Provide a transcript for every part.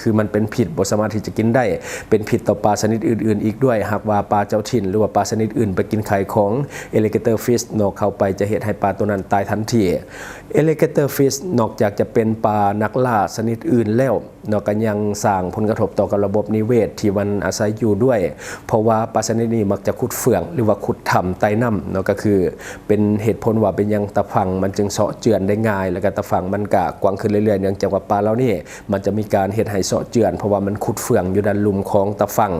ຄືມັນເປັນພິດ ບໍ່ສາມາດທີ່ຈະກິນໄດ້, ເປັນພິດຕໍ່ປາຊະນິດອື່ນໆອີກດ້ວຍ. ຫາກວ່າປາເຈົ້າຖິ່ນ ຫຼືວ່າປາຊະນິດອື່ນໄປກິນໄຂ່ຂອງ alligator fish ເນາະ ເຂົ້າໄປ ຈະເຮັດໃຫ້ປາໂຕນັ້ນຕາຍທັນທີ. Alligator fish ນອກຈາກຈະເປັນປານັກລ່າຊະນິດອື່ນແລ້ວເນາະ ກໍຍັງສ້າງຜົນກະທົບຕໍ່ກັບລະບົບນິເວດທີ່ມັນອາໄສຢູ່ດ້ວຍ, ເພາະວ່າປາຊະນິດນີ້ມັກຈະຂຸດເຟືອງ ຫຼືວ່າຂຸດຖ້ຳໃຕ້ນ້ຳເນາະ, ກໍຄືເປັນເຫດຜົນວ່າເປັນຫຍັງຕາຝັ່ງມັນຈຶ່ງເຊາະເຈື່ອນໄດ້ງ່າຍ ແລ້ວກໍຕາຝັ່ງມັນກໍກວ້າງຂຶ້ນເລື້ອຍໆ ເນື່ອງຈາກວ່າປາເຫຼົ່ານີ້ ມັນຈະມີການເຮັດໃຫ້ເຊາະເຈື່ອນ ເພາະວ່າມັນຂຸດເຟືອງຢູ່ດ້ານລຸ່ມຂອງຕາຝັ່ງ.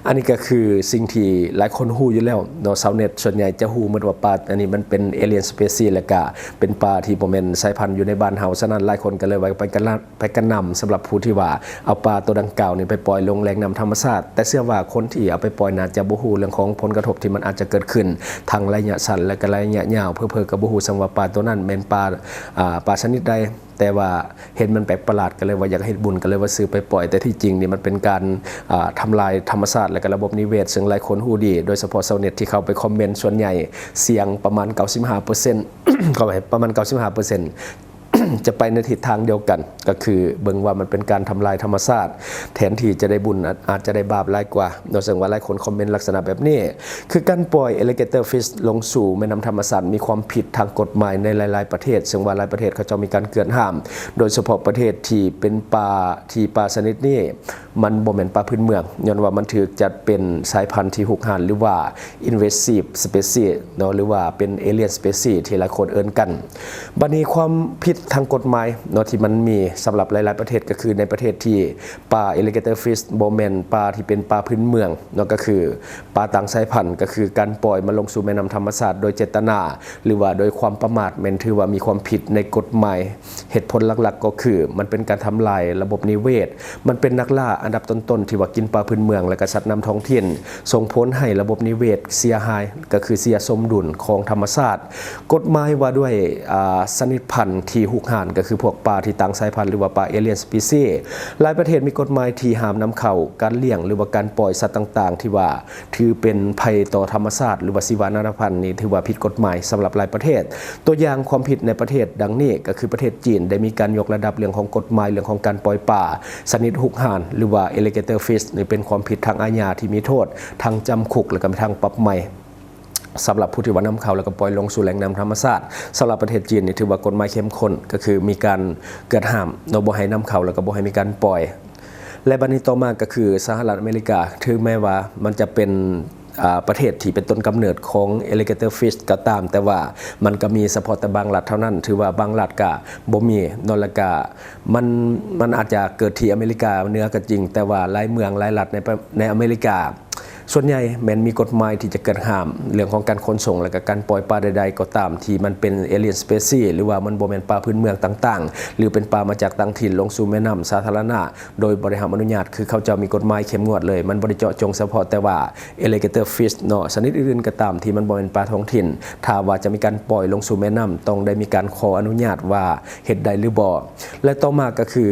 ອັນນີ້ກໍຄືສິ່ງທີ່ຫຼາຍຄົນຮູ້ຢູ່ແລ້ວເນາະ, ຊາວເນັດສ່ວນໃຫຍ່ຈະຮູ້ໝົດວ່າປາອັນນີ້ມັນເປັນ alien species ແລ້ວກະເປັນປາທີ່ບໍ່ແມ່ນສາຍພັນຢູ່ໃນບ້ານເຮົາ. ສະນັ້ນຫຼາຍຄົນກໍເລີຍວ່າໄປກະນຳ ໄປກະນຳສຳລັບຜູ້ທີ່ວ່າເອົາປາໂຕດັ່ງກ່າວນີ້ໄປປ່ອຍລົງແຫຼ່ງນ້ຳທຳມະຊາດ, ແຕ່ເຊື່ອວ່າຄົນທີ່ເອົາໄປປ່ອຍໜ້າຈະບໍ່ຮູ້ເລື່ອງຂອງຜົນກະທົບທີ່ມັນອາດຈະເກີດຂຶ້ນທັງໄລຍະສັ້ນ ແລະ ກໍໄລຍະຍາວ, ເຜີໆກໍບໍ່ຮູ້ຊ້ຳວ່າປາໂຕນັ້ນແມ່ນປາ ອາ ປາຊະນິດໃດ. ແຕ່ວ່າເຫັນມັນແປກປະຫຼາດ ກໍເລີຍວ່າຢາກເຮັດບຸນ ກໍເລີຍວ່າຊື້ໄປປ່ອຍ, ແຕ່ທີ່ຈິງນີ້ມັນເປັນການ ອາ ທຳລາຍທຳມະຊາດ ແລະ ກໍລະບົບນິເວດ, ເຊິ່ງຫຼາຍຄົນຮູ້ດີ ໂດຍສະເພາະຊາວເນັດທີ່ເຂົ້າໄປຄອມເມັນ ສ່ວນໃຫຍ່ສຽງປະມານ ເກົ້າສິບຫ້າເປີເຊັນ ຂໍອະໄພ ປະມານ ເກົ້າສິບຫ້າເປີເຊັນ ຈະໄປໃນທິດທາງດຽວກັນ, ກໍຄືເບິ່ງວ່າມັນເປັນການທຳລາຍທຳມະຊາດ ແທນທີ່ຈະໄດ້ບຸນ ອາດ ອາດຈະໄດ້ບາບຫຼາຍກວ່າເນາະ, ເຊິ່ງວ່າຫຼາຍຄົນຄອມເມັນລັກສະນະແບບນີ້. ຄືການປ່ອຍ alligator fish ລົງສູ່ແມ່ນ້ຳທຳມະຊາດ ມີຄວາມຜິດທາງກົດໝາຍໃນຫຼາຍໆປະເທດ, ເຊິ່ງວ່າຫຼາຍປະເທດເຂົາເຈົ້າມີການເກືອນຫ້າມ, ໂດຍສະເພາະປະເທດທີ່ເປັນປາ ທີ່ປາຊະນິດນີ້ມັນບໍ່ແມ່ນປາພື້ນເມືອງ, ຍ້ອນວ່າມັນຖືກຈັດເປັນສາຍພັນທີ່ຮຸກຮານ ຫຼືວ່າ invasive species ເນາະ, ຫຼືວ່າເປັນ alien species ທີ່ຫຼາຍຄົນເອີ້ນກັນ. ບັດນີ້ຄວາມຜິດທາງກົດໝາຍເນາະ ທີ່ມັນມີສຳລັບຫຼາຍໆປະເທດ ກໍຄືໃນປະເທດທີ່ປາ alligator fish ບໍ່ແມ່ນປາທີ່ເປັນປາພື້ນເມືອງເນາະ, ກໍຄື ປາຕ່າງສາຍພັນ ກໍຄືການປ່ອຍມັນລົງສູ່ແມ່ນ້ຳທຳມະຊາດໂດຍເຈດຕະນາ ຫຼືວ່າໂດຍຄວາມປະໝາດ ແມ່ນຖືວ່າມີຄວາມຜິດໃນກົດໝາຍ. ເຫດຜົນຫຼັກໆກໍຄື ມັນເປັນການທຳລາຍລະບົບນິເວດ, ມັນເປັນນັກລ່າອັນດັບຕົ້ນໆທີ່ວ່າກິນປາພື້ນເມືອງ ແລະ ກະສັດນ້ຳທ້ອງຖິ່ນ, ສົ່ງຜົນໃຫ້ລະບົບນິເວດເສຍຫາຍ ກໍຄືເສຍສົມດຸນຂອງທຳມະຊາດ. ກົດໝາຍວ່າດ້ວຍ ອາ ຊະນິດພັນທີ່ຮຸກຮານ ກໍຄືພວກປາທີ່ຕ່າງສາຍພັນ ຫຼືວ່າປາ alien species. ຫຼາຍປະເທດມີກົດໝາຍທີ່ຫ້າມນຳເຂົ້າ, ການລ້ຽງ ຫຼືວ່າການປ່ອຍສັດຕ່າງໆ ທີ່ວ່າ ຖືເປັນໄພຕໍ່ທຳມະຊາດ ຫຼືວ່າຊີວະນານາພັນນີ້ ຖືວ່າຜິດກົດໝາຍສຳລັບຫຼາຍປະເທດ. ຕົວຢ່າງຄວາມຜິດໃນປະເທດດັ່ງນີ້ ກໍຄືປະເທດຈີນ ໄດ້ມີການຍົກລະດັບເລື່ອງຂອງກົດໝາຍ ເລື່ອງຂອງການປ່ອຍປາຊະນິດຮຸກຮານ ຫຼືວ່າ alligator fish ນີ້ເປັນຄວາມຜິດທາງອາຍາທີ່ມີໂທດທັງຈຳຄຸກ ແລະ ກໍມີທັງປັບໃໝ ສຳລັບຜູ້ທີ່ວ່ານຳເຂົ້າ ແລ້ວກໍປ່ອຍລົງສູ່ແຫຼ່ງນ້ຳທຳມະຊາດ. ສຳລັບປະເທດຈີນນີ້ຖືວ່າກົດໝາຍເຂັ້ມຂຸ້ນ ກໍຄືມີການກວດຫ້າມເນາະ ບໍ່ໃຫ້ນຳເຂົ້າ ແລ້ວກໍບໍ່ໃຫ້ມີການປ່ອຍ. ແລະ ບັດນີ້ຕໍ່ມາກໍຄືສະຫະລັດອາເມລິກາ, ເຖິງແມ້ວ່າມັນຈະເປັນ ອາ ປະເທດທີ່ເປັນຕົ້ນກຳເນີດຂອງ alligator fish ກໍຕາມ, ແຕ່ວ່າມັນກໍມີສະເພາະແຕ່ບາງລັດເທົ່ານັ້ນ, ຖືວ່າບາງລັດກໍບໍ່ມີເນາະ, ແລ້ວກໍມັນ ມັນອາດຈະເກີດທີ່ອາເມລິກາເໜືອກໍຈິງ, ແຕ່ວ່າຫຼາຍເມືອງຫຼາຍລັດໃນປະ ໃນອາເມລິກາ ສ່ວນໃຫຍ່ແມ່ນມີກົດໝາຍທີ່ຈະກວດຫ້າມເລື່ອງຂອງການຂົນສົ່ງ ແລະ ກະການປ່ອຍປາໃດໆກໍຕາມ ທີ່ມັນເປັນ alien species ຫຼືວ່າມັນບໍ່ແມ່ນປາພື້ນເມືອງຕ່າງໆ ຫຼືເປັນປາມາຈາກຕ່າງຖິ່ນ ລົງສູ່ແມ່ນ້ຳສາທາລະນະໂດຍບໍ່ໄດ້ຮັບອະນຸຍາດ. ຄືເຂົາເຈົ້າມີກົດໝາຍເຂັ້ມງວດເລີຍ, ມັນບໍ່ໄດ້ເຈາະຈົງສະເພາະແຕ່ວ່າ alligator fish ເນາະ, ຊະນິດອື່ນໆກໍຕາມທີ່ມັນບໍ່ແມ່ນປາທ້ອງຖິ່ນ, ຖ້າວ່າຈະມີການປ່ອຍລົງສູ່ແມ່ນ້ຳ ຕ້ອງໄດ້ມີການຂໍອະນຸຍາດວ່າເຮັດໄດ້ຫຼືບໍ່. ແລະ ຕໍ່ມາກໍຄື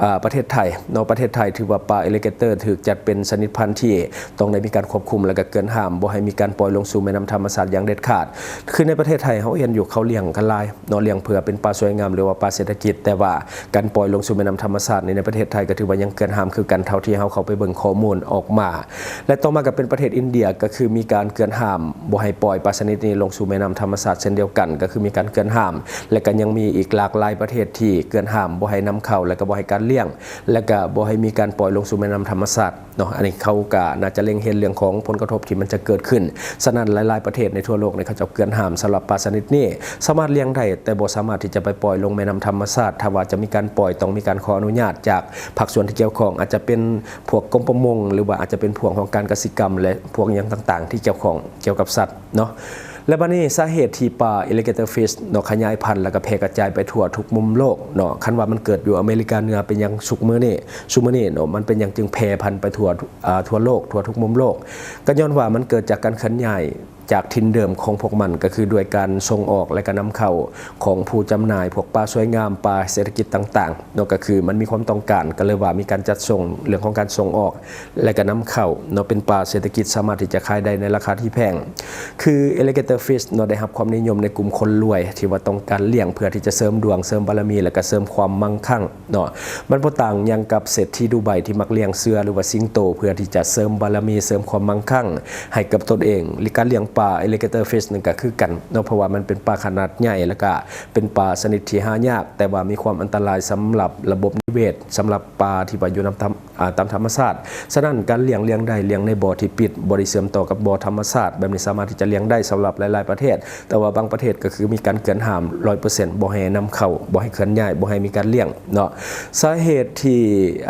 ອາ ປະເທດໄທເນາະ, ປະເທດໄທຖືວ່າປາ alligator ຖືກຈັດເປັນຊະນິດພັນທີ່ຕ້ອງໄດ້ມີການຄວບຄຸມ ແລະ ກະກວດຫ້າມບໍ່ໃຫ້ມີການປ່ອຍລົງສູ່ແມ່ນ້ຳທຳມະຊາດຢ່າງເດັດຂາດ. ຄືໃນປະເທດໄທເຮົາເຫັນຢູ່ ເຂົາລ້ຽງກັນຫຼາຍເນາະ, ລ້ຽງເພື່ອເປັນປາສວຍງາມ ຫຼືວ່າປາເສດຖະກິດ, ແຕ່ວ່າການປ່ອຍລົງສູ່ແມ່ນ້ຳທຳມະຊາດນີ້ ໃນປະເທດໄທກໍຖືວ່າຍັງກວດຫ້າມຄືກັນ ເທົ່າທີ່ເຮົາເຂົ້າໄປເບິ່ງຂໍ້ມູນອອກມາ. ແລະ ຕໍ່ມາກໍເປັນປະເທດອິນເດຍ, ກໍຄືມີການກວດຫ້າມບໍ່ໃຫ້ປ່ອຍປາຊະນິດນີ້ລົງສູ່ແມ່ນ້ຳທຳມະຊາດເຊັ່ນດຽວກັນ, ກໍຄືມີການກວດຫ້າມ ແລະ ກໍຍັງມີອີກຫຼາກຫຼາຍປະເທດທີ່ກວດຫ້າມບໍ່ໃຫ້ນຳເຂົ້າ ແລະ ກໍບໍ່ໃຫ້ການລ້ຽງ ແລະ ກໍບໍ່ໃຫ້ມີການປ່ອຍລົງສູ່ແມ່ນ້ຳທຳມະຊາດເນາະ. ອັນນີ້ເຂົາກໍໜ້າຈະເລັງເຫັນເລື່ອງຂອງຜົນກະທົບທີ່ມັນຈະເກີດຂຶ້ນ. ສະນັ້ນ ຫຼາຍໆປະເທດໃນທົ່ວໂລກນີ້ ເຂົາເຈົ້າກວດຫ້າມສຳລັບປາຊະນິດນີ້, ສາມາດລ້ຽງໄດ້ ແຕ່ບໍ່ສາມາດທີ່ຈະໄປປ່ອຍລົງແມ່ນ້ຳທຳມະຊາດ. ຖ້າວ່າຈະມີການປ່ອຍ ຕ້ອງມີການຂໍອະນຸຍາດຈາກພາກສ່ວນທີ່ກ່ຽວຂ້ອງ, ອາດຈະເປັນພວກກົມປະມົງ ຫຼືວ່າອາດຈະເປັນພວກຂອງການກະສິກຳ ແລະ ພວກຫຍັງຕ່າງໆທີ່ກ່ຽວຂ້ອງກ່ຽວກັບສັດເນາະ. ແລະ ບັດນີ້ສາເຫດທີ່ປາ alligator fish ເນາະ ຂະຫຍາຍພັນ ແລ້ວກໍແຜ່ກະຈາຍໄປທົ່ວທຸກມຸມໂລກເນາະ, ຄັນວ່າມັນເກີດຢູ່ອາເມລິກາເໜືອເປັນຫຍັງຊຸກມື້ນີ້ ຊຸມມື້ນີ້ເນາະ ມັນເປັນຫຍັງຈຶ່ງແຜ່ພັນໄປທົ່ວ ອາ ທົ່ວໂລກ ທົ່ວທຸກມຸມໂລກ? ກໍຍ້ອນວ່າມັນເກີດຈາກການເຄື່ອນຍ້າຍ ຈາກຖິ່ນເດີມຂອງພວກມັນ ກໍຄືດ້ວຍການສົ່ງອອກ ແລະ ກະນຳເຂົ້າຂອງຜູ້ຈຳໜ່າຍພວກປາສວຍງາມ, ປາເສດຖະກິດຕ່າງໆເນາະ, ກໍຄືມັນມີຄວາມຕ້ອງການ ກໍເລີຍວ່າມີການຈັດສົ່ງ ເລື່ອງຂອງການສົ່ງອອກ ແລະ ກະນຳເຂົ້າເນາະ, ເປັນປາເສດຖະກິດ ສາມາດທີ່ຈະຂາຍໄດ້ໃນລາຄາທີ່ແພງ. ຄື alligator fish ເນາະ ໄດ້ຮັບຄວາມນິຍົມໃນກຸ່ມຄົນລວຍ ທີ່ວ່າຕ້ອງການລ້ຽງເພື່ອທີ່ຈະເສີມດວງ, ເສີມບາລະມີ ແລະ ກະເສີມຄວາມມັ່ງຄັ່ງເນາະ. ມັນບໍ່ຕ່າງຫຍັງກັບເສດຖີດູໄບທີ່ມັກລ້ຽງເສືອ ຫຼືວ່າສິງໂຕ ເພື່ອທີ່ຈະເສີມບາລະມີ, ເສີມຄວາມມັ່ງຄັ່ງໃຫ້ກັບຕົນເອງ. ການລ້ຽງປາ alligator fish ນັ້ນກໍຄືກັນເນາະ, ເພາະວ່າມັນເປັນປາຂະໜາດໃຫຍ່ ແລ້ວກໍເປັນປາຊະນິດທີ່ຫາຍາກ, ແຕ່ວ່າມີຄວາມອັນຕະລາຍສຳລັບລະບົບນິເວດ, ສຳລັບປາທີ່ວ່າຢູ່ນຳທຳ ອາ ຕາມທຳມະຊາດ. ສະນັ້ນ ການລ້ຽງ, ລ້ຽງໄດ້, ລ້ຽງໃນບໍ່ທີ່ປິດ, ບໍ່ໄດ້ເຊື່ອມຕໍ່ກັບບໍ່ທຳມະຊາດ, ແບບນີ້ສາມາດທີ່ຈະລ້ຽງໄດ້ສຳລັບຫຼາຍໆປະເທດ, ແຕ່ວ່າບາງປະເທດກໍຄືມີການເກືອນຫ້າມຮ້ອຍເປີເຊັນ ບໍ່ໃຫ້ນຳເຂົ້າ, ບໍ່ໃຫ້ເຄື່ອນຍ້າຍ, ບໍ່ໃຫ້ມີການລ້ຽງເນາະ. ສາເຫດທີ່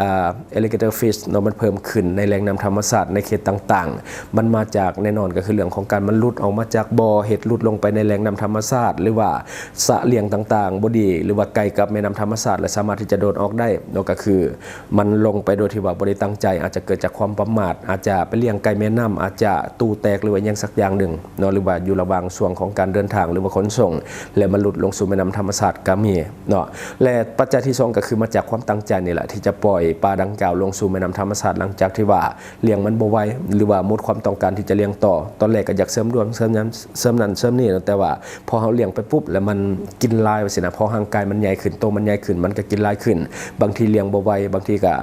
ອາ alligator fish ເນາະ ມັນເພີ່ມຂຶ້ນໃນແຫຼ່ງນ້ຳທຳມະຊາດໃນເຂດຕ່າງໆ ມັນມາຈາກ ແນ່ນອນກໍຄືເລື່ອງຂອງການມັນຫຼຸດອອກມາຈາກບໍ່, ເຮັດຫຼຸດລົງໄປໃນແຫຼ່ງນ້ຳທຳມະຊາດ ຫຼືວ່າສະລ້ຽງຕ່າງໆບໍ່ດີ ຫຼືວ່າໃກ້ກັບແມ່ນ້ຳທຳມະຊາດ ແລະ ສາມາດທີ່ຈະໂດດອອກໄດ້ເນາະ, ກໍຄື ມັນລົງໄປໂດຍທີ່ວ່າບໍ່ໄດ້ຕັ້ງໃຈ, ອາດຈະເກີດຈາກຄວາມປະໝາດ, ອາດຈະໄປລ້ຽງໃກ້ແມ່ນ້ຳ, ອາດຈະຕູ້ແຕກ ຫຼືວ່າຫຍັງສັກຢ່າງໜຶ່ງເນາະ, ຫຼືວ່າຢູ່ລະຫວ່າງຊ່ວງຂອງການເດີນທາງ ຫຼືວ່າຂົນສົ່ງ ແລ້ວມັນຫຼຸດລົງສູ່ແມ່ນ້ຳທຳມະຊາດກໍມີເນາະ. ແລະ ປັດໄຈທີສອງກໍຄືມາຈາກຄວາມຕັ້ງໃຈນີ້ແຫຼະ ທີ່ຈະປ່ອຍປາດັ່ງກ່າວລົງສູ່ແມ່ນ້ຳທຳມະຊາດ ຫຼັງຈາກທີ່ວ່າລ້ຽງມັນບໍ່ໄຫວ ຫຼືວ່າໝົດຄວາມຕ້ອງການທີ່ຈະລ້ຽງຕໍ່. ຕອນແລກກໍຢາກເສີມດວງ ເສີມນັ້ນ ເສີມນັ້ນເສີມນີ້ເນາະ, ແຕ່ວ່າ ພໍເຮົາລ້ຽງໄປປຸບ ແລ້ວມັນກິນຫຼາຍວ່າຊີ້ນະ, ພໍຮ່າງກາຍມັນໃຫຍ່ຂຶ້ນ, ໂຕມັນໃຫຍ່ຂຶ້ນ, ມັນກໍກິນຫຼາຍຂຶ້ນ. ບາງທີລ້ຽງບໍ່ໄຫວ, ບາງທີກ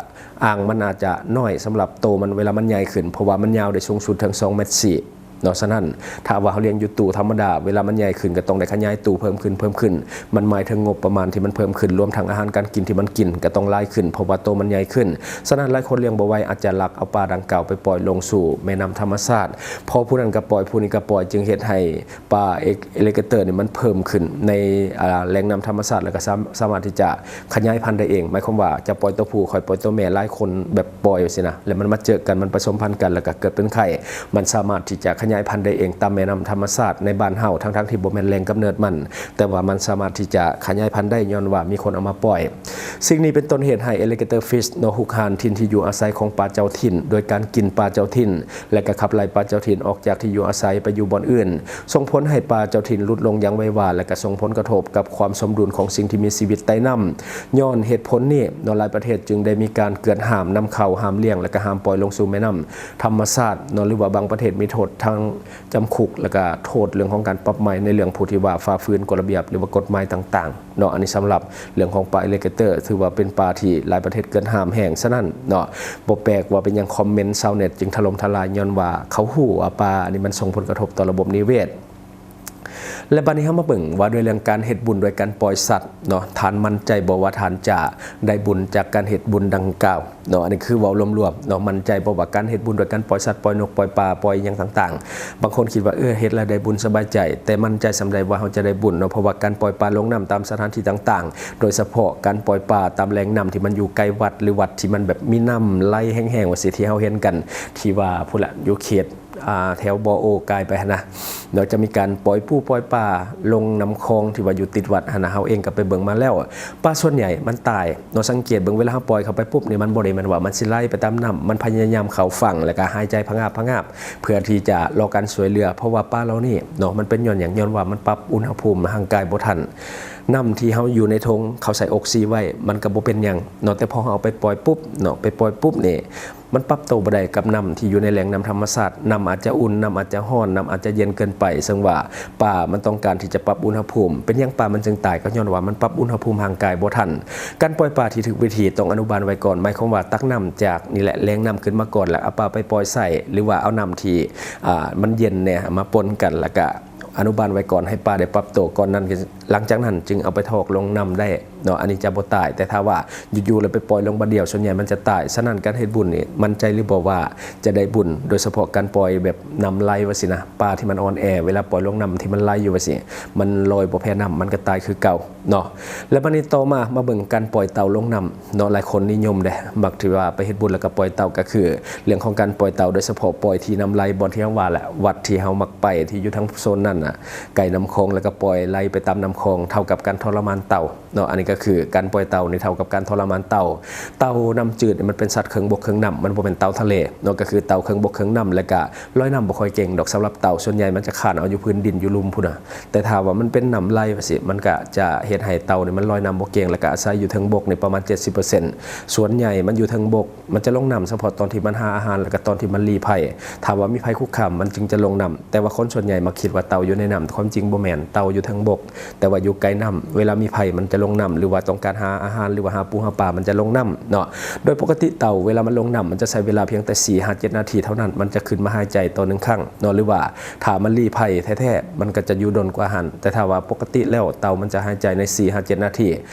ໍອ່າງມັນອາດຈະນ້ອຍສຳລັບໂຕມັນເວລາມັນໃຫຍ່ຂຶ້ນ, ເພາະວ່າມັນຍາວໄດ້ສູງສຸດເຖິງສອງແມັດສີ່ເນາະ. ສະນັ້ນ ຖ້າວ່າເຮົາລ້ຽງຢູ່ຕູ້ທຳມະດາ, ເວລາມັນໃຫຍ່ຂຶ້ນກໍຕ້ອງໄດ້ຂະຫຍາຍຕູ້ເພີ່ມຂຶ້ນ, ເພີ່ມຂຶ້ນ. ມັນໝາຍເຖິງງົບປະມານທີ່ມັນເພີ່ມຂຶ້ນ, ລວມທັງອາຫານການກິນທີ່ມັນກິນກໍຕ້ອງຫຼາຍຂຶ້ນ, ເພາະວ່າໂຕມັນໃຫຍ່ຂຶ້ນ. ສະນັ້ນ ຫຼາຍຄົນລ້ຽງບໍ່ໄຫວ ອາດຈະລັກເອົາປາດັ່ງກ່າວໄປປ່ອຍລົງສູ່ແມ່ນ້ຳທຳມະຊາດ. ພໍຜູ້ນັ້ນກໍປ່ອຍ, ຜູ້ນີ້ກໍປ່ອຍ, ຈຶ່ງເຮັດໃຫ້ ປາ alligator ນີ້ມັນເພີ່ມຂຶ້ນໃນ ອາ ແຫຼ່ງນ້ຳທຳມະຊາດ ແລ້ວກໍສາມ- ສາມາດທີ່ຈະຂະຫຍາຍພັນໄດ້ເອງ. ໝາຍຄວາມວ່າຈະປ່ອຍຕົວຜູ້ ຄ່ອຍປ່ອຍຕົວແມ່, ຫຼາຍຄົນແບບປ່ອຍຊີ້ນະ ແລ້ວມັນມາເຈີກັນ, ມັນປະສົມພັນກັນ ແລ້ວກໍເກີດເປັນໄຂ່. ມັນສາມາດທີ່ຈະຂະຫຍາຍພັນໄດ້ເອງຕາມແມ່ນ້ຳທຳມະຊາດໃນບ້ານເຮົາ, ທັງໆທີ່ບໍ່ແມ່ນແຫຼ່ງກຳເນີດມັນ, ແຕ່ວ່າມັນສາມາດທີ່ຈະຂະຫຍາຍພັນໄດ້ ຍ້ອນວ່າມີຄົນເອົາມາປ່ອຍ. ສິ່ງນີ້ເປັນຕົ້ນເຫດໃຫ້ alligator fish ເນາະ ຮຸກຮານຖິ່ນທີ່ຢູ່ອາໄສຂອງປາເຈົ້າຖິ່ນ ໂດຍການກິນປາເຈົ້າຖິ່ນ ແລະ ກໍຂັບໄລ່ປາເຈົ້າຖິ່ນອອກຈາກທີ່ຢູ່ອາໄສໄປຢູ່ບ່ອນອື່ນ, ສົ່ງຜົນໃຫ້ປາເຈົ້າຖິ່ນຫຼຸດລົງຢ່າງໄວວາ ແລະ ກໍສົ່ງຜົນກະທົບກັບຄວາມສົມດຸນຂອງສິ່ງທີ່ມີຊີວິດໃຕ້ນ້ຳ. ຍ້ອນເຫດຜົນນີ້ເນາະ ຫຼາຍປະເທດຈຶ່ງໄດ້ມີການກວດຫ້າມນຳເຂົ້າ, ຫ້າມລ້ຽງ ແລະ ກໍຫ້າມປ່ອຍລົງສູ່ແມ່ນ້ຳທຳມະຊາດເນາະ, ຫຼືວ່າບາງປະເທດມີໂທດທັງຈຳຄຸກ ແລະ ກໍໂທດເລື່ອງຂອງການປັບໃໝໃນເລື່ອງຜູ້ທີ່ວ່າຝ່າຝືນກົດລະບຽບ ຫຼືວ່າກົດໝາຍຕ່າງໆ ເນາະ. ອັນນີ້ສຳລັບເລື່ອງຂອງປາ alligator ຖືວ່າເປັນປາທີ່ຫຼາຍປະເທດກວດຫ້າມແຮງ. ສະນັ້ນເນາະ ບໍ່ແປກວ່າເປັນຫຍັງຄອມເມັນຊາວເນັດຈຶ່ງຖະຫຼົ່ມທະລາຍ ຍ້ອນວ່າເຂົາຮູ້ວ່າປາອັນນີ້ມັນສົ່ງຜົນກະທົບຕໍ່ລະບົບນິເວດ. ແລະ ບັດນີ້ເຮົາມາເບິ່ງວ່າດ້ວຍເລື່ອງການເຮັດບຸນດ້ວຍການປ່ອຍສັດເນາະ, ທ່ານໝັ້ນໃຈບໍ່ວ່າທ່ານຈະໄດ້ບຸນຈາກການເຮັດບຸນດັ່ງກ່າວເນາະ? ອັນນີ້ຄືເວົ້າລວມໆເນາະ, ໝັ້ນໃຈບໍ່ວ່າການເຮັດບຸນດ້ວຍການປ່ອຍສັດ, ປ່ອຍນົກ, ປ່ອຍປາ, ປ່ອຍຫຍັງຕ່າງໆ. ບາງຄົນຄິດວ່າ ເອີ ເຮັດແລ້ວໄດ້ບຸນສະບາຍໃຈ, ແຕ່ໝັ້ນໃຈສ່ຳໃດວ່າເຮົາຈະໄດ້ບຸນເນາະ, ເພາະວ່າການປ່ອຍປາລົງນ້ຳຕາມສະຖານທີ່ຕ່າງໆ, ໂດຍສະເພາະການປ່ອຍປາຕາມແຫຼ່ງນ້ຳທີ່ມັນຢູ່ໃກ້ວັດ ຫຼື ວັດທີ່ມັນແບບມີນ້ຳໄຫຼແຮງໆ ວ່າຊີ້ ທີ່ເຮົາເຫັນກັນ ທີ່ວ່າພຸ້ນລະ ຢູ່ເຂດ ອ່າ ແຖວບໍ່ໂອກາຍໄປຫັ້ນນະເນາະ, ຈະມີການປ່ອຍປູປ່ອຍປາລົງນ້ຳຄອງທີ່ວ່າຢູ່ຕິດວັດຫັ້ນນະ. ເຮົາເອງກໍໄປເບິ່ງມາແລ້ວ, ປາສ່ວນໃຫຍ່ມັນຕາຍເນາະ. ສັງເກດເບິ່ງ ເວລາເຮົາປ່ອຍເຂົ້າໄປປຸບນີ້ ມັນບໍ່ໄດ້ແມ່ນວ່າມັນຊິໄຫຼໄປຕາມນ້ຳ, ມັນພະຍາຍາມເຂົ້າຝັ່ງ ແລ້ວກໍຫາຍໃຈພະງາບໆ ເພື່ອທີ່ຈະລໍການຊ່ວຍເຫຼືອ. ເພາະວ່າປາເຫຼົ່ານີ້ເນາະ ມັນເປັນຍ້ອນຫຍັງ? ຍ້ອນວ່າມັນປັບອຸນຫະພູມຮ່າງກາຍບໍ່ທັນ. ນ້ຳທີ່ເຮົາຢູ່ໃນຖົງ ເຂົາໃສ່ອອກຊີໄວ້ ມັນກໍບໍ່ເປັນຫຍັງເນາະ, ແຕ່ພໍເຮົາເອົາໄປປ່ອຍປຸບເນາະ, ໄປປ່ອຍປຸບນີ້ ມັນປັບໂຕບໍ່ໄດ້ກັບນ້ຳທີ່ຢູ່ໃນແຫຼ່ງນ້ຳທຳມະຊາດ, ນ້ຳອາດຈະອຸ່ນ, ນ້ຳອາດຈະຮ້ອນ, ນ້ຳອາດຈະເຢັນເກີນໄປ, ເຊິ່ງວ່າປາມັນຕ້ອງການທີ່ຈະປັບອຸນຫະພູມ. ເປັນຫຍັງປາມັນຈຶ່ງຕາຍ? ກໍຍ້ອນວ່າມັນປັບອຸນຫະພູມຮ່າງກາຍບໍ່ທັນ. ການປ່ອຍປາທີ່ຖືກວິທີຕ້ອງອະນຸບານໄວ້ກ່ອນ, ໝາຍຄວາມວ່າຕັກນ້ຳຈາກນີ້ແຫຼະ ແຫຼ່ງນ້ຳຂຶ້ນມາກ່ອນ ແລ້ວເອົາປາໄປປ່ອຍໃສ່ ຫຼືວ່າເອົານ້ຳທີ່ ອ່າ ມັນເຢັນແດ່ມາປົນກັນ ແລ້ວກະອະນຸບານໄວ້ກ່ອນ ໃຫ້ປາໄດ້ປັບໂຕກ່ອນນັ້ນ, ຫຼັງຈາກນັ້ນຈຶ່ງເອົາໄປຖອກລົງນ້ຳໄດ້ ເນາະ, ອັນນີ້ຈະບໍ່ຕາຍ. ແຕ່ຖ້າວ່າຢູ່ໆແລ້ວໄປປ່ອຍລົງບາດດຽວ ສ່ວນໃຫຍ່ມັນຈະຕາຍ. ສະນັ້ນການເຮັດບຸນນີ້ໝັ້ນໃຈຫຼືບໍ່ວ່າຈະໄດ້ບຸນ, ໂດຍສະເພາະການປ່ອຍແບບນ້ຳໄຫຼວ່າຊີ້ນະ, ປາທີ່ມັນອ່ອນແອ ເວລາປ່ອຍລົງນ້ຳທີ່ມັນໄຫຼຢູ່ວ່າຊີ້ ມັນລອຍບໍ່ແພ້ນ້ຳ ມັນກໍຕາຍຄືເກົ່າເນາະ. ແລ້ວບັດນີ້ຕໍ່ມາ ມາເບິ່ງການປ່ອຍເຕົ່າລົງນ້ຳເນາະ. ຫຼາຍຄົນນິຍົມເດ້ ມັກທີ່ວ່າໄປເຮັດບຸນແລ້ວກໍປ່ອຍເຕົ່າ, ກໍຄືເລື່ອງຂອງການປ່ອຍເຕົ່າ ໂດຍສະເພາະປ່ອຍທີ່ນ້ຳໄຫຼ ບ່ອນທີ່ເຮົາວ່າແຫຼະ ວັດທີ່ເຮົາມັກໄປ ທີ່ຢູ່ທາງໂຊນນັ້ນນະ ໃກ້ນ້ຳຄອງ ແລ້ວກໍປ່ອຍໄຫຼໄປຕາມນ້ຳຄອງ ເທົ່າກັບການທໍລະມານເຕົ່າເນາະ. ອັນນີ້ກໍ ກໍຄືການປ່ອຍເຕົ່ານີ້ເທົ່າກັບການທໍລະມານເຕົ່າ. ເຕົ່ານ້ຳຈືດນີ້ມັນເປັນສັດເຄິ່ງບົກເຄິ່ງນ້ຳ, ມັນບໍ່ແມ່ນເຕົ່າທະເລເນາະ, ກໍຄືເຕົ່າເຄິ່ງບົກເຄິ່ງນ້ຳ ແລ້ວກະລອຍນ້ຳບໍ່ຄ່ອຍເກັ່ງດອກ. ສຳລັບເຕົ່າສ່ວນໃຫຍ່ມັນຈະຄານເອົາຢູ່ພື້ນດິນຢູ່ລຸ່ມພຸ້ນນະ, ແຕ່ຖ້າວ່າມັນເປັນນ້ຳໄຫຼວ່າຊີ້ ມັນກະຈະເຮັດໃຫ້ເຕົ່ານີ້ມັນລອຍນ້ຳບໍ່ເກັ່ງ ແລ້ວກະອາໄສຢູ່ເທິງບົກນີ້ປະມານເຈັດສິບເປີເຊັນ. ສ່ວນໃຫຍ່ມັນຢູ່ເທິງບົກ, ມັນຈະລົງນ້ຳສະເພາະຕອນທີ່ມັນຫາອາຫານ ແລ້ວກະຕອນທີ່ມັນລີ້ໄພ. ຖ້າວ່າມີໄພຄຸກຄາມ ມັນຈຶ່ງຈະລົງນ້ຳ, ແຕ່ວ່າຄົນສ່ວນໃຫຍ່ມັກຄິດວ່າເຕົ່າຢູ່ໃນນ້ຳ, ຄວາມຈິງບໍ່ແມ່ນ, ເຕົ່າຢູ່ເທິງບົກ ແຕ່ວ່າຢູ່ໃກ້ນ້ຳ, ເວລາມີໄພມັນຈະລົງນ້ຳ ຫຼືວ່າຕ້ອງການຫາອາຫານ ຫຼືວ່າຫາປູຫາປາ ມັນຈະລົງນ້ຳເນາະ. ໂດຍປົກກະຕິເຕົ່າເວລາມັນລົງນ້ຳ ມັນຈະໃຊ້ເວລາພຽງແຕ່ສີ່ຫາເຈັດນາທີເທົ່ານັ້ນ ມັນຈະຂຶ້ນມາຫາຍໃຈຕໍ່ໜຶ່ງຄັ້ງເນາະ, ຫຼືວ່າຖ້າມັນລີ້ໄພແທ້ໆ ມັນກໍຈະຢູ່ດົນກວ່າຫັ້ນ. ແຕ່ຖ້າວ່າປົກກະຕິແລ້ວເຕົ່າມັນຈະຫາຍໃຈໃນສີ່ຫາເຈັດນາທີ,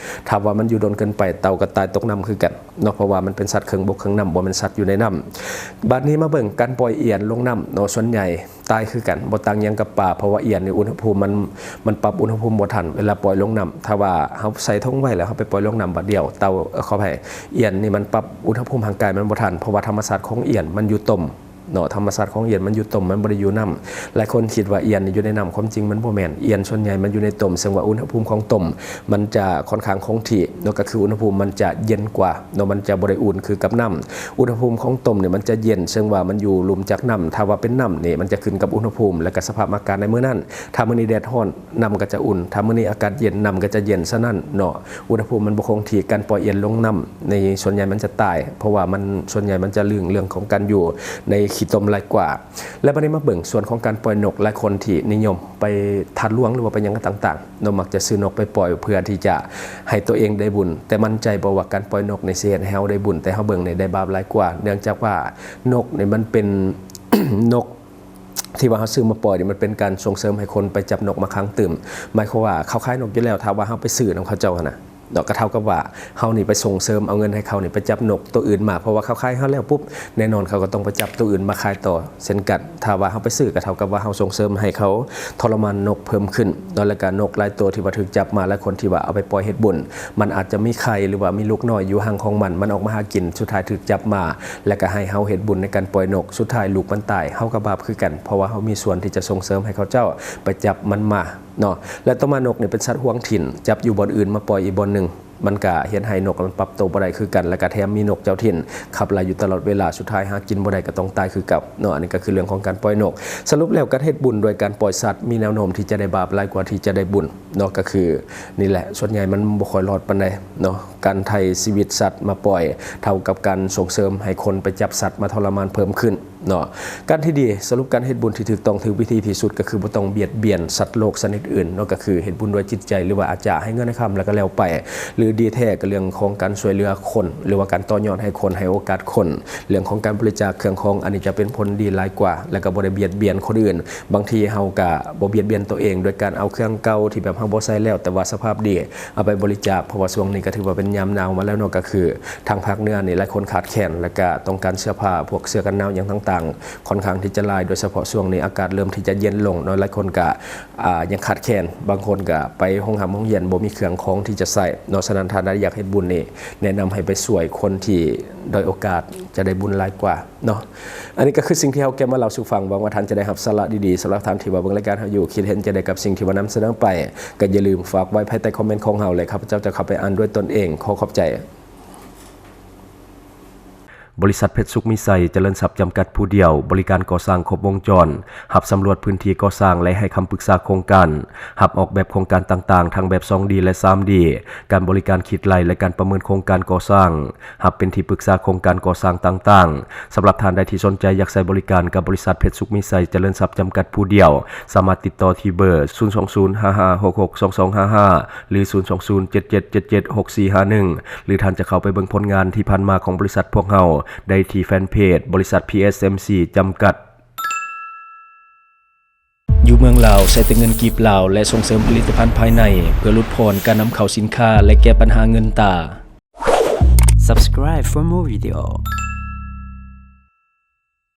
ຖ້າວ່າມັນຢູ່ດົນເກີນໄປ ເຕົ່າກໍຕາຍຕົກນ້ຳຄືກັນເນາະ, ເພາະວ່າມັນເປັນສັດເຄິ່ງບົກເຄິ່ງນ້ຳ, ບໍ່ແມ່ນສັດຢູ່ໃນນ້ຳ. ບາດນີ້ມາເບິ່ງການປ່ອຍອຽນລົງນ້ຳເນາະ, ສ່ວນໃຫຍ່ ຕາຍຄືກັນ, ບໍ່ຕ່າງຫຍັງກັບປາ, ເພາະວ່າອຽນນີ້ອຸນຫະພູມມັນ ມັນປັບອຸນຫະພູມບໍ່ທັນເວລາປ່ອຍລົງນ້ຳ. ຖ້າວ່າເຮົາໃສ່ຖົງໄວ້ແລ້ວເຮົາໄປປ່ອຍລົງນ້ຳບາດດຽວ, ເຕົ່າ ເອີ ຂໍອະໄພ, ອຽນນີ້ມັນປັບອຸນຫະພູມຮ່າງກາຍມັນບໍ່ທັນ, ເພາະວ່າທຳມະຊາດຂອງອຽນມັນຢູ່ຕົມເນາະ, ທຳມະຊາດຂອງອຽນມັນຢູ່ຕົມ, ມັນບໍ່ໄດ້ຢູ່ນ້ຳ. ຫຼາຍຄົນຄິດວ່າອຽນນີ້ຢູ່ໃນນ້ຳ, ຄວາມຈິງມັນບໍ່ແມ່ນ, ອຽນສ່ວນໃຫຍ່ມັນຢູ່ໃນຕົມ, ເຊິ່ງວ່າອຸນຫະພູມຂອງຕົມມັນຈະຄ່ອນຂ້າງຄົງທີ່ເນາະ, ກໍຄືອຸນຫະພູມມັນຈະເຢັນກວ່າເນາະ, ມັນຈະບໍ່ໄດ້ອຸ່ນຄືກັບນ້ຳ. ອຸນຫະພູມຂອງຕົມນີ້ມັນຈະເຢັນ, ເຊິ່ງວ່າມັນຢູ່ລຸ່ມຈາກນ້ຳ. ຖ້າວ່າເປັນນ້ຳນີ້ ມັນຈະຂຶ້ນກັບອຸນຫະພູມ ແລະກະສະພາບອາກາດໃນມື້ນັ້ນ. ຖ້າມື້ນີ້ແດດຮ້ອນ ນ້ຳກໍຈະອຸ່ນ, ຖ້າມື້ນີ້ອາກາດເຢັນ ນ້ຳກໍຈະເຢັນ. ສະນັ້ນເນາະ ອຸນຫະພູມມັນບໍ່ຄົງທີ່, ການປ່ອຍອຽນລົງນ້ຳໃນສ່ວນໃຫຍ່ມັນຈະຕາຍ, ເພາະວ່າມັນ ສ່ວນໃຫຍ່ມັນຈະລຶ້ງເລື່ອງຂອງການຢູ່ໃນຂີ້ຕົມຫຼາຍກວ່າ. ແລະບາດນີ້ມາເບິ່ງສ່ວນຂອງການປ່ອຍນົກ, ຫຼາຍຄົນທີ່ນິຍົມໄປທາດຫຼວງ ຫຼືວ່າໄປຫຍັງກໍຕ່າງໆເນາະ, ມັກຈະຊື້ນົກໄປປ່ອຍເພື່ອທີ່ຈະໃຫ້ຕົວເອງໄດ້ບຸນ. ແຕ່ໝັ້ນໃຈບໍ່ວ່າການປ່ອຍນົກນີ້ຊິເຮັດໃຫ້ເຮົາໄດ້ບຸນ, ແຕ່ເຮົາເບິ່ງນີ້ໄດ້ບາບຫຼາຍກວ່າ, ເນື່ອງຈາກວ່ານົກນີ້ມັນເປັນນົກ ທີ່ວ່າເຮົາຊື້ມາປ່ອຍນີ້ ມັນເປັນການສົ່ງເສີມໃຫ້ຄົນໄປຈັບນົກມາຂັງຕື່ມ. ໝາຍຄວາມວ່າເຂົາຂາຍນົກຢູ່ແລ້ວ, ຖ້າວ່າເຮົາໄປຊື້ນຳເຂົາເຈົ້າຫັ້ນນະເນາະ, ກໍເທົ່າກັບວ່າເຮົານີ້ໄປສົ່ງເສີມເອົາເງິນໃຫ້ເຂົານີ້ໄປຈັບນົກໂຕອື່ນມາ, ເພາະວ່າເຂົາຂາຍເຮົາແລ້ວປຸບ ແນ່ນອນເຂົາກໍຕ້ອງໄປຈັບໂຕອື່ນມາຂາຍຕໍ່ເຊັ່ນກັນ. ຖ້າວ່າເຮົາໄປຊື້ ກໍເທົ່າກັບວ່າເຮົາສົ່ງເສີມໃຫ້ເຂົາທໍລະມານນົກເພີ່ມຂຶ້ນເນາະ. ແລ້ວກໍນົກຫຼາຍໂຕທີ່ວ່າຖືກຈັບມາ ແລະ ຄົນທີ່ວ່າເອົາໄປປ່ອຍເຮັດບຸນ ມັນອາດຈະມີໄຂ່ ຫຼືວ່າມີລູກນ້ອຍຢູ່ຮັງຂອງມັນ, ມັນອອກມາຫາກິນ, ສຸດທ້າຍຖືກຈັບມາ ແລ້ວກໍໃຫ້ເຮົາເຮັດບຸນໃນການປ່ອຍນົກ, ສຸດທ້າຍລູກມັນຕາຍ, ເຮົາກໍບາບຄືກັນ, ເພາະວ່າເຮົາມີສ່ວນທີ່ຈະສົ່ງເສີມໃຫ້ເຂົາເຈົ້າໄປຈັບມັນມາເນາະ. ແລະ ຕໍ່ມານົກນີ້ເປັນສັດຫວງຖິ່ນ, ຈັບຢູ່ບ່ອນອື່ນມາປ່ອຍອີກບ່ອນໜຶ່ງ, ມັນກໍເຮັດໃຫ້ນົກມັນປັບໂຕບໍ່ໄດ້ຄືກັນ, ແລ້ວກໍແຖມມີນົກເຈົ້າຖິ່ນຂັບໄລ່ຢູ່ຕະຫຼອດເວລາ, ສຸດທ້າຍຫາກິນບໍ່ໄດ້ກໍຕ້ອງຕາຍຄືເກົ່າເນາະ. ອັນນີ້ກໍຄືເລື່ອງຂອງການປ່ອຍນົກ. ສະຫຼຸບແລ້ວ ການເຮັດບຸນດ້ວຍການປ່ອຍສັດ ມີແນວໂນ້ມທີ່ຈະໄດ້ບາບຫຼາຍກວ່າທີ່ຈະໄດ້ບຸນເນາະ, ກໍຄືນີ້ແຫຼະ, ສ່ວນໃຫຍ່ມັນບໍ່ຄ່ອຍລອດປານໃດເນາະ. ການໄຖ່ຊີວິດສັດມາປ່ອຍ ເທົ່າກັບການສົ່ງເສີມໃຫ້ຄົນໄປຈັບສັດມາທໍລະມານເພີ່ມຂຶ້ນເນາະ. ການທີ່ດີ, ສະຫຼຸບການເຮັດບຸນທີ່ຖືກຕ້ອງ, ຖືກວິທີທີ່ສຸດ ກໍຄືບໍ່ຕ້ອງບຽດບຽນສັດໂລກຊະນິດອື່ນເນາະ, ກໍຄືເຮັດບຸນດ້ວຍຈິດໃຈ ຫຼືວ່າອາດຈະໃຫ້ເງິນໃຫ້ຄຳແລ້ວກໍແລ້ວໄປ, ຫຼືດີແທ້ກໍເລື່ອງຂອງການຊ່ວຍເຫຼືອຄົນ ຫຼືວ່າການຕໍ່ຍອດໃຫ້ຄົນ, ໃຫ້ໂອກາດຄົນ. ເລື່ອງຂອງການບໍລິຈາກເຄື່ອງຂອງ ອັນນີ້ຈະເປັນຜົນດີຫຼາຍກວ່າ ແລ້ວກໍບໍ່ໄດ້ບຽດບຽນຄົນອື່ນ. ບາງທີເຮົາກໍບໍ່ບຽດບຽນຕົວເອງ ໂດຍການເອົາເຄື່ອງເກົ່າທີ່ແບບເຮົາບໍ່ໃຊ້ແລ້ວ ແຕ່ວ່າສະພາບດີ ເອົາໄປບໍລິຈາກ, ເພາະວ່າຊ່ວງນີ້ກໍຖືວ່າເປັນຍາມໜາວມາແລ້ວເນາະ, ກໍຄືທາງພາກເໜືອນີ້ຫຼາຍຄົນຂາດແຄນ ແລ້ວກໍຕ້ອງການເສື້ອຜ້າ ພວກເສື້ອກັນໜາວຫຍັງຕ່າງໆ ຄ່ອນຂ້າງທີ່ຈະຫຼາຍ, ໂດຍສະເພາະຊ່ວງນີ້ອາກາດເລີ່ມທີ່ຈະເຢັນລົງເນາະ, ຫຼາຍຄົນກໍ ອາ ຍັງຂາດແຄນ, ບາງຄົນກໍໄປໂຮງຮ່ຳໂຮງຮຽນບໍ່ມີເຄື່ອງຂອງທີ່ຈະໃຊ້ເນາະ. ສະນັ້ນ ຖ້າໃດຢາກເຮັດບຸນນີ້ ແນະນຳໃຫ້ໄປຊ່ວຍຄົນທີ່ດ້ອຍໂອກາດ ຈະໄດ້ບຸນຫຼາຍກວ່າເນາະ. ອັນນີ້ກໍຄືສິ່ງທີ່ເຮົາເກັບມາເລົ່າສູ່ຟັງ, ຫວັງວ່າທ່ານຈະໄດ້ຮັບສາລະດີໆ. ສຳລັບທ່ານທີ່ວ່າເບິ່ງລາຍການເຮົາຢູ່ ຄິດເຫັນຈັ່ງໃດກັບສິ່ງທີ່ວ່ານຳສະເໜີໄປ ກໍຢ່າລືມຝາກໄວ້ພາຍໃຕ້ຄອມເມັນຂອງເຮົາ ແລະ ຂ້າພະເຈົ້າຈະເຂົ້າໄປອ່ານດ້ວຍຕົນເອງ. ຂໍຂອບໃຈ. ບໍລິສັດເພັດສຸກມີໄຊຈະເລີນຊັບຈຳກັດຜູ້ດຽວ, ບໍລິການກໍ່ສ້າງຄົບວົງຈອນ, ຮັບສຳຫຼວດພື້ນທີ່ກໍ່ສ້າງ ແລະ ໃຫ້ຄຳປຶກສາໂຄງການ, ຮັບອອກແບບໂຄງການຕ່າງໆ ທັງແບບສອງດີ ແລະ ສາມດີ, ການບໍລິການຄິດໄລ່ ແລະ ການປະເມີນໂຄງການກໍ່ສ້າງ, ຮັບເປັນທີ່ປຶກສາໂຄງການກໍ່ສ້າງຕ່າງໆ. ສຳລັບທ່ານໃດທີ່ສົນໃຈຢາກໃຊ້ບໍລິການກັບບໍລິສັດເພັດສຸກມີໄຊຈະເລີນຊັບຈຳກັດຜູ້ດຽວ, ສາມາດຕິດຕໍ່ທີ່ເບີ ສູນສອງສູນ ຫ້າຫ້າຫົກຫົກ ສອງສອງຫ້າຫ້າ ຫຼື ສູນສອງສູນ ເຈັດເຈັດເຈັດເຈັດ ຫົກສີ່ຫ້າໜຶ່ງ ຫຼື ທ່ານຈະເຂົ້າໄປເບິ່ງຜົນງານທີ່ຜ່ານມາຂອງບໍລິສັດພວກເຮົາໄດ້ທີ່ແຟນເພຈ ບໍລິສັດ ພີເອສເອັມຊີ ຈຳກັດ. ຢູ່ເມືອງລາວ ໃຊ້ແຕ່ເງິນກີບລາວ ແລະ ສົ່ງເສີມຜະລິດຕະພັນພາຍໃນ ເພື່ອຫຼຸດຜ່ອນການນຳເຂົ້າສິນຄ້າ ແລະ ແກ້ບັນຫາເງິນຕາ. Subscribe for more video.